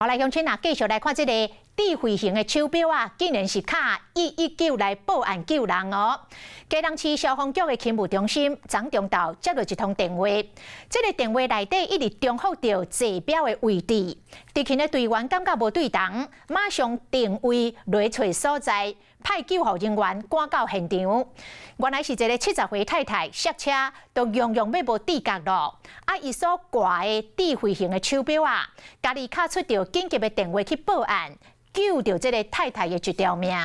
來鄉親啊，繼續來看這個智慧型的手錶啊，竟然是敲119來報案救人哦。基隆市消防局的勤務中心昨中晝接到一通電話，這個電話內底一直重複著坐標的位置，執勤的隊員感覺無對頭，馬上定位來揣所在，派救護人員趕到現場。原來是一個70歲太太摔車，都樣樣欲無知覺囉。啊，伊所掛的智慧型的手錶啊，家己敲出著緊急的電話去報案，救著這個太太的一條命。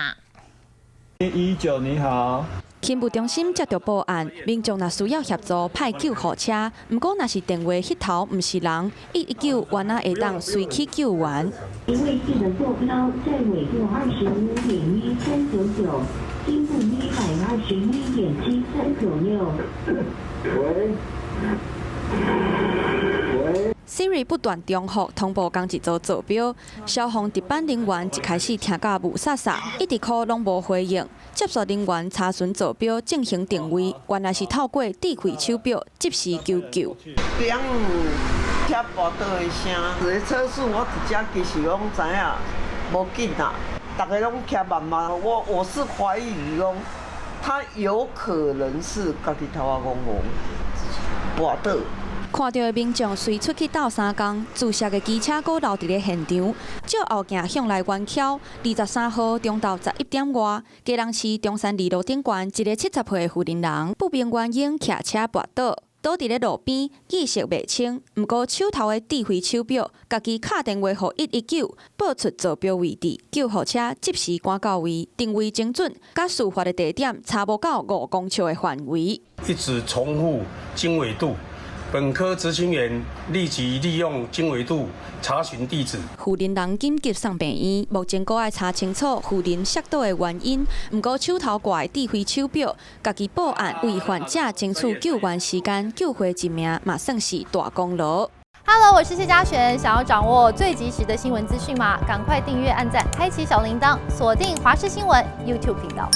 119，你好。勤務中心接到報案，民眾若需要協助派救護車，毋過若是電話彼頭毋是人，119原來會當隨去救援。位置的坐標在緯度25.1399，經度121.7396。喂。喂。 Siri 不斷重複通報仝一組坐標，消防值班人員一開始聽甲霧煞煞，一直 call 攏無回應。接續人員查詢坐標進行定位，原來是透過智慧手錶即時求救。聽車跋倒的聲，這個車速我直接其實攏知影，無緊啦，逐家攏騎慢慢。我是懷疑講，他有可能是家己頭仔戇戇跋倒。看著的民眾隨出去鬥相共，自摔的機車閣留佇咧現場，照後鏡向內彎蹺。23號中晝11點外，基隆市中山二路頂懸，一个70歲的婦人，不明原因騎車跋倒，倒佇咧路邊，意識袂清。毋過手頭的智慧手錶，家己敲電話予119，報出坐標位置，救護車即時趕到位，定位精準，佮事發的地點差無夠5公尺的範圍。一直重複經緯度。本科執勤員立即利用經緯度查詢地址。婦人緊急送病院，目前閣愛查清楚婦人摔倒的原因。毋過手頭掛的智慧手錶，家己報案為患者爭取救援時間，救回一命嘛算是大功勞。 Hello，我是謝嘉璇，想要掌握最及時的新聞資訊嗎？趕快訂閱、按讚、開啟小鈴鐺，鎖定華視新聞 YouTube 頻道。